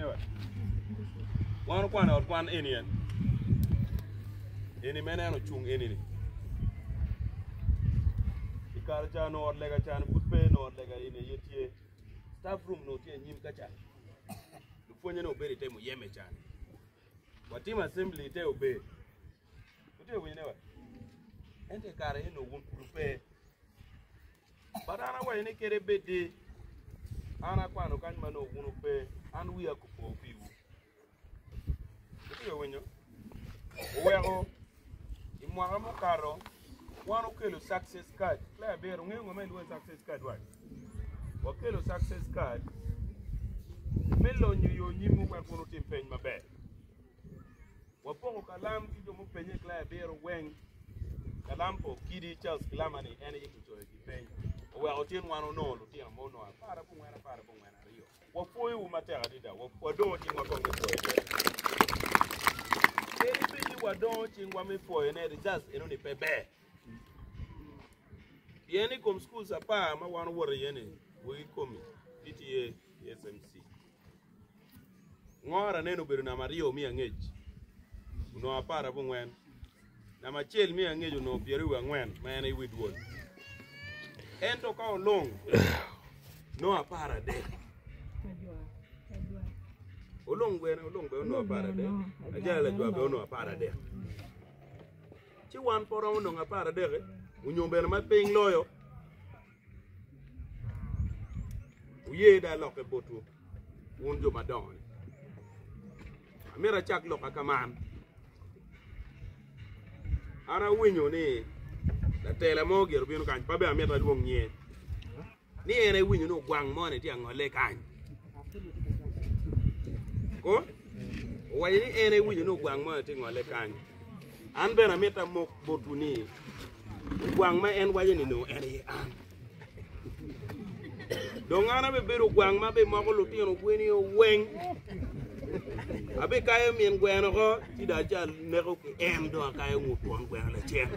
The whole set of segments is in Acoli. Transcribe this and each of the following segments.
winyone wa? Wan okwano i ot kwan eni en. Eni ma ineno ocung eni ni. I kare ca onongo ot lega ca ni pud pe onongo ot lega eni aye tye. Staff room onongo tye anyim ka ca. Lupwonye onongo bedo i te muyeme ca ni. Watimo assembly i te ober. Wutye ka winyone wa? Ento i kare eni onongo wun pud wupe. But an awaco ni kadi bed-di an akwano kany ma nongo wun wupe, an wiya kupo piwu. Wutye ka winyo? Oweko i mwaka mukato wan okelo success card. Claire Aber, wungeyo ngo ma ilwongo ni success card wa? Wakelo success card me lonyo yo nyimwu wek wun wutim peny maber. Wapoko kalam ki jo mupenye i Claire Abiro weng. Kalam pa Okidi Charles Kilama ni en aye kicoyo ki peny. Oweko tyen wan onongo lutino ma onongo aparabongwen aparabongwen aryo. Wapwoyowu matek adada. Wadongo cingwa kong me pwoyone. Kadi bed ni wadongo cingwa me pwoyone, results enoni pe ber. Pien i kom schools apar ma wan owoto iye-ni, wegi komi, PTA ki SMC. Ngor aneno obedo namba aryo me angec, onongo aparabongwen. Namba acel me angec onongo pyeraryo wiye angwen ma en aye wi dwol. Ento ka olong nongo aparadek. Olong bene olong bene onongo aparadek. Ajala lajwa bene onongo aparadek. Ci wan pe waromo nongo aparadek-ki onyo bene ma piny loyo. Wuye dong alokke botwu, wun jo madongo-ni. Amito acak lokka ka man. An awinyo ni latela mo gire obino kany, pe bene amito alwong nyinge, ni en ewinyo ni ogwang moni tye ka ngole kany. Ko? Owaco ni en ewinyo ni ogwang moni tye ka ngole kany. An bene amito amok botwu ni ogwang ma en waco ni nongo en aye an. Dong an abibedo ogwang ma bimoko lutino gweni weng. Abikayo min gweno oko ci dong aca neko ki en dong akayo ngut twon gweno lacen.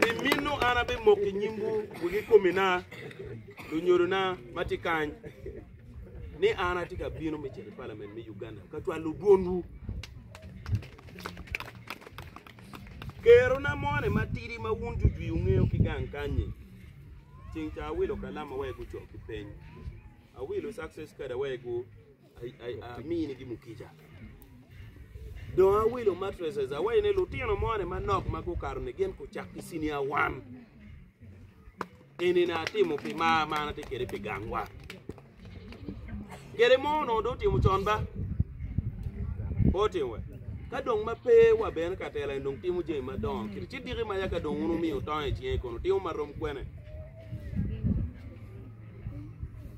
Pi mino an abimoko i nyimwu wegi komina, lunyodona ma tye kany, ni an atye ka bino me cito i palament me Uganda ka cwalo dwonwu. Kerona moni matidi ma wun jujwi wungeyo ki gang kany-nyi, ceng ca awilo kalam awek guco ki peny, awilo success card awek aminigi mukica, dong awilo mattresses awaco ni lutino moni manok ma gukato-ni gin gucak ki senior one. Eni-ni atimo pi mar ma an atye kwede pi gangwa. Gere mo onongo dong otimo con ba? Pe otimo we. Ka dong ma pe wa bene ka tela ni dong timo jami madongo kiti ci diki maya ka dong wun wumiyo tongo i cinge kono timo marom kwene.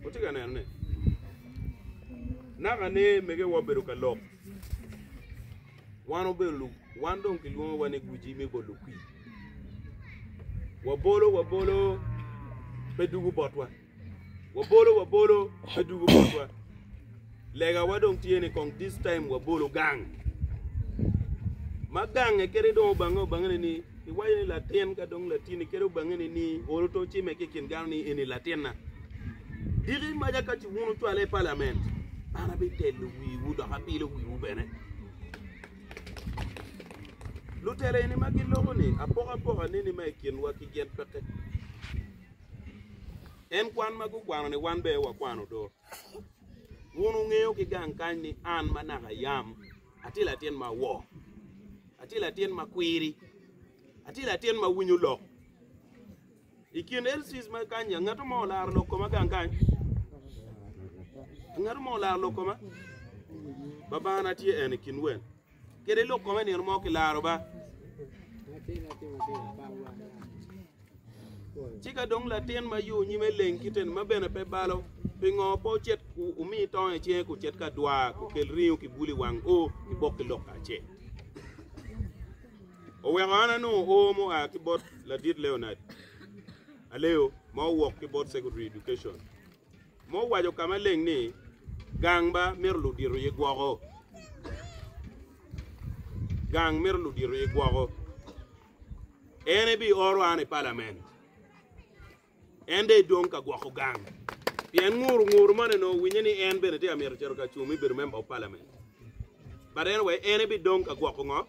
Wutye ka neno ni naka ne mege wa obedo ka lok wan obedo wan dong kilwongowa ni guji me bolo kwir. Wabolo wabolo pe dugo botwa. Wabolo wabolo pe dugo botwa. Legawa dong tye ni kong this time wabolo gang. Ma gange kede dong obange obange ni ni iwaco ni latin ka dong latini kede obange ni ni olo to cime ki kin gano ni eni latinna. Diki maca ka ci wun wucwale i parliament an abitelo wiwu dok apilo wiwu bene. Lutela eni ma giloko ni apokapoka nini ma i kinwa ki gin peke. En kwan ma gukwano ni wan bene wakwano do. Wun wungeyo ki gang kany ni an ma naka yam atye latin ma awor, atye latin ma kwiri, atye latin ma winyo lok. I kin LCs ma kany angato mo olaro lok koma gang kany? Angato mo olaro lok koma? Babana tye en i kin wen. Kede lok kome nino mo kilaro ba. Ci ka dong latin ma yo nyime leng kite-ni ma bene pe balo, pingo pe wucit wumi tonge i cinge kucit ka dwar kukel ringo ki bul i wang o ki bok ki lok kacel? Oweko an anongo o mua ki bot ladit Leonard Aleo ma owok ki bot Secretary Education ma owaco ka maleng ni gang ba mito ludito ye gwoko. Gang mito ludito ye gwoko. En ebi oro an i palament. En dong edong ka gwoko gang. Pien nguru nguru moni onongo winye ni en bene tye ka mito cito ka cung me bedo member of parliament. But anyway, en ebidong ka gwoko ngo?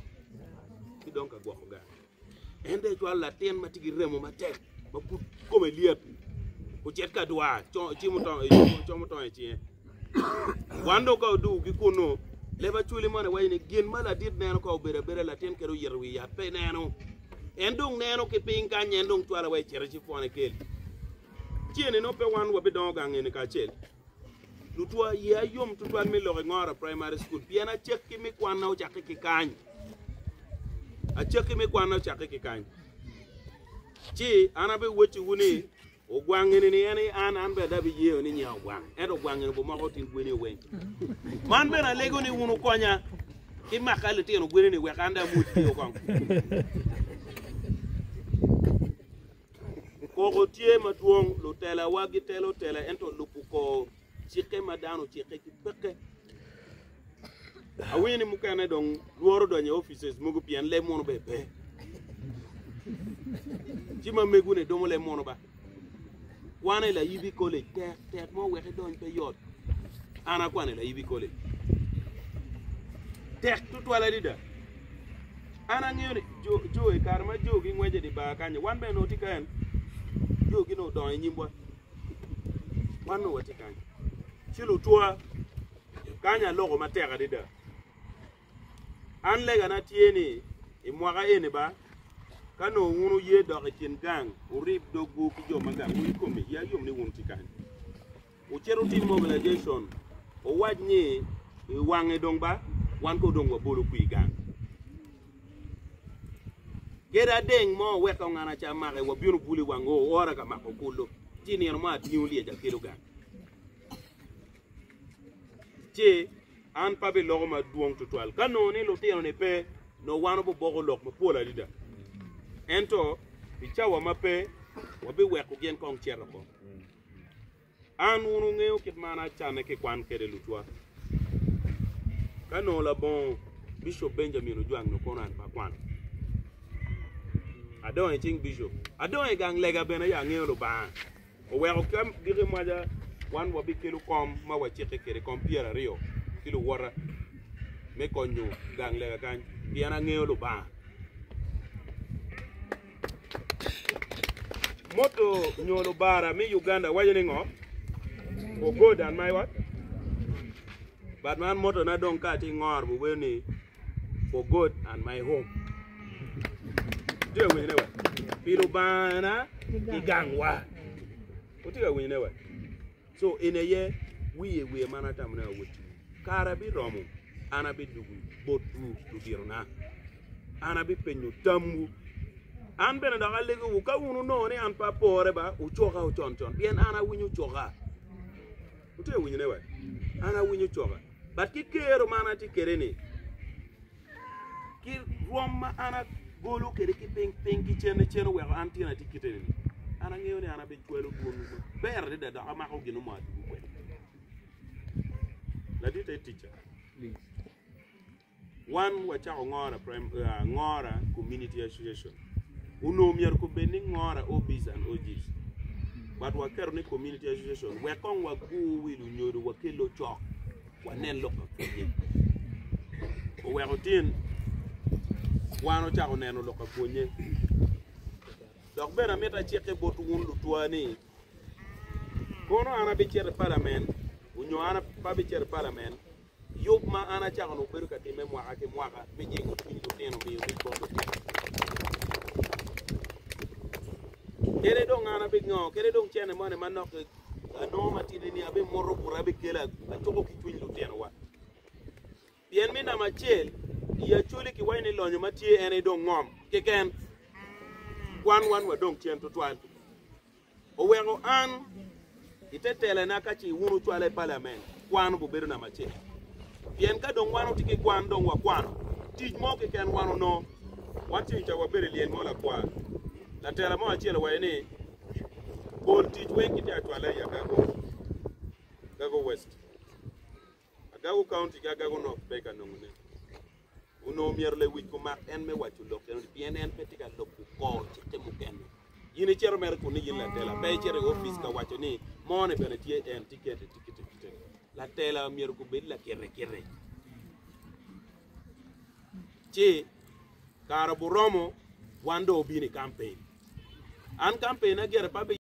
Bidong ka gwoko gang. En dong ecwalo latin ma tye ki remo matek ma pud kome lyet ocit ka dwar cimo tong i cinge. Wan dong ka odugo ki kunnu, leb acwali moni waco ni gin ma ladit neno ka obedo abeda latin kede oyito i wi yat pe neno. En dong neno ki piny kany en dong cwalo wa i cito ci pwone kel. Ci eni nongo pe wan wabidongo gang eni kacel. Lutwa iya yom tutwal me lok i Ngora Primary School pien acakki me kwanna ocakke ki kany. Acakki me kwanna ocakke ki kany. Ci an abiwecciwu ni ogwang eni ni en an an bene abiyeyo ni nyinga ogwang ento ogwang eni obimoko otin gweni weng. Man bene alego ni wun wukonya ki maka litino gweni ni wek an dong amwodgi kong. Koko tye madwong, lutelawa gitelo tela ento lubo kor cikke ma dano ocikke ki peke. Awinyo ni mukene dong lworo donyo i offices mogo pien leb munu bene pe. Ci ma megu ni dumo leb munu ba. Kwan i Layibi College tek tek mo wek idony pe yot. An akwano i Layibi College. Tek tutwal adada. An angeyo ni jo, jo i kare ma jo gingweco i dye bar kany, wan bene onongo tye kany. Jo gin odongo i nyimwa. Wan onongo watye kany. Ci lutwa kany aloko matek adada. An legana tye ni i mwaka eni ba, ka nongo wun wuye dok i kin gang, wurib dogwu ki jo ma gangwu i komi, iya yom ni wun tye kany. Wucit wutim mobilization, wuwac ni i wange dong ba, wan ko dong wabolo kwir gang. Kede adeng mo wek ongana ca make, wabino bulu i wang o, ora ka mako kulu. Ci nino mo atingo lyec akelo gang. Ci an pe abiloko madwong tutwal. Ka nongo ni lutino-ni pe, nongo wan wabiboko lok mapol adada. Ento i cawa ma pe, wabiweko gin kong cito oko. An wun wungeyo kit ma an acanne ki kwan kwede lutwa. Ka nongo labongo Bishop Benjamin Ojwang nongo kono an pe akwano. Adongo i cing Bishop. Adongo i gang lega bene ya angeyo Lubanga. Oweko ka diki maca wan wabikelo kom ma wacikke kwede, kom pyeraryo ki luwota me konyo gang lega kany pien angeyo Lubanga. Motto nyo lubara me Uganda waco ni ngo? For God and my what? But man motto na dong ka atye ngoro bubedo ni for God and my home. Tye ka winyone wa? Pi Lubanga na ki gangwa. Wutye ka winyone wa? So eni aye wiye wiye ma an atamo ni awecciwu. Kare biromo an abidugo botwu luditona. An abipenyo tamwu. An bene dok alegowu, ka wun wunongo ni an pe apore ba, wucoka con con, pien an awinyo coka. Wutye ka winyone wa? An awinyo coka. But ki kero ma an atye kwede-ni, ki rwom ma an agolo kwede ki piny piny ki cen cen oweko an tyen atye kite ni, an angeyo ni an abicwalo dwonwu maber adada dok amako gin mo adugo kwede. Ladit aye ticca. Wan wacako Ngora, uh, Ngora Community Association. Onongo myero kubed ni Ngora OBs and OGs. But waketo ni Community Association wek kong wagur wi lunyodo wakel cok wanen lok ka pwonye. Oweko tin wan ocako neno lok ka pwonye. Dok bene amito acikke bot wun lutwa ni kono an abicito i palament onyo an pe abicito i palament Yub ma an acako onongo bedo ka timme mwaka ki mwaka me jingo cwiny lutino miyo mic bot lutino. Kede dong an abingo, kede dong cene moni manok anongo matidi ni abimuto bute abikelo acuko ki cwiny lutinowa. Pien me namba acel, i Acholi kiwaco ni lonyo ma tye en aye dong ngom keken. Kwan wan wadong cen tutwal. Oweko an i te telena ka ci wun wucwala i palament, kwan obibedo namba acel. Pien ka dong wan watye ki kwan dong wakwano, tic mo keken wan onongo. Wan ceng ca wabedo i lyel mo lakwar, latela mo acel owaco ni pol tic weng kitye ka cwale i Agago, Agago West. Agago County ki Agago North pe ka nongone. Onongo myero lewic gumak en me waco lok eno-ni pien en pe tye ka lubo kor cikke mukene. In icito mere kun ni in latela, pe icito i opic ka waco ni moni bene tye en tye kete tye kite kite. Latela myero gubed lakite kite. Ci kare oburomo wan dong obino i kampen. An kampen na gire pe abi.